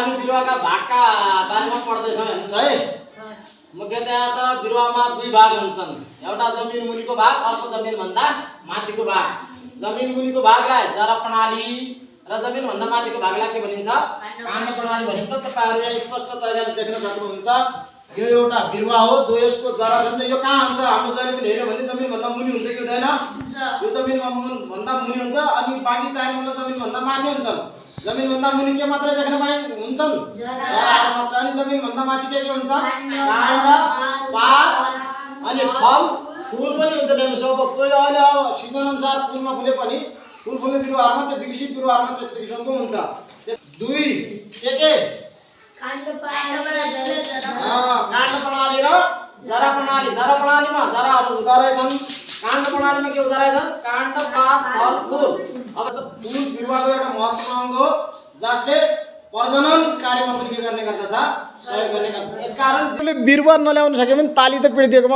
हामी बिरुवाका भागका बारेमा पढ्दैछौँ हेर्नुहोस् है। मुख्यतया त बिरुवामा दुई भाग हुन्छन्, एउटा जमिन मुनिको भाग, अर्को जमिन भन्दा माथिको भाग। जमिन मुनिको भागलाई जरा प्रणाली र जमिन भन्दा माथिको भागलाई के भनिन्छ? काण्ड प्रणाली भनिन्छ। तपाईहरु यहाँ स्पष्ट तरिकाले देख्न सक्नुहुन्छ। यो एउटा बिरुवा हो जो यसको जरा छ नि, यो कहाँ हुन्छ? हाम्रो जहिले पनि हेर्यो भने जमिन भन्दा मुनि हुन्छ कि हुँदैन? यो जमिन भन्दा मुनि हुन्छ अनि बाँकी चाहिने मतलब जमिन भन्दा माथि हुन्छन्। जमिन भन्दा मुनि के मात्र देख्न पाइन्छन्? हुन्छन् जराहरू मात्र। अनि जमिन भन्दा माथि के हुन्छ? काण्ड, पात अनि फल, फूल पनि हुन्छ। हेर्नुस् अब कोही अहिले अब सिजन अनुसार फूलमा फुले पनि फूल फुल्ने बिरुवाहरुमा त्यो विकसित बिरुवाहरुमा त्यस्तो किसिमको हुन्छ। दुई के काण्ड प्रणाली र जरा प्रणाली। जरा प्रणालीमा जराहरू हुँदा रहेछन्, काण्ड प्रणालीमा के हुँदा रहेछन्? काण्ड, पात, फल, फूल। अब फूल बिरुवाको एउटा महत्त्वपूर्ण अङ्ग हो जसले प्रजनन कार्यमा पनि के गर्ने गर्दछ? सहयोग गर्ने गर्दछ। यसकारण बिरुवा नल्याउन सक्यो भने ताली त पिडिदिएको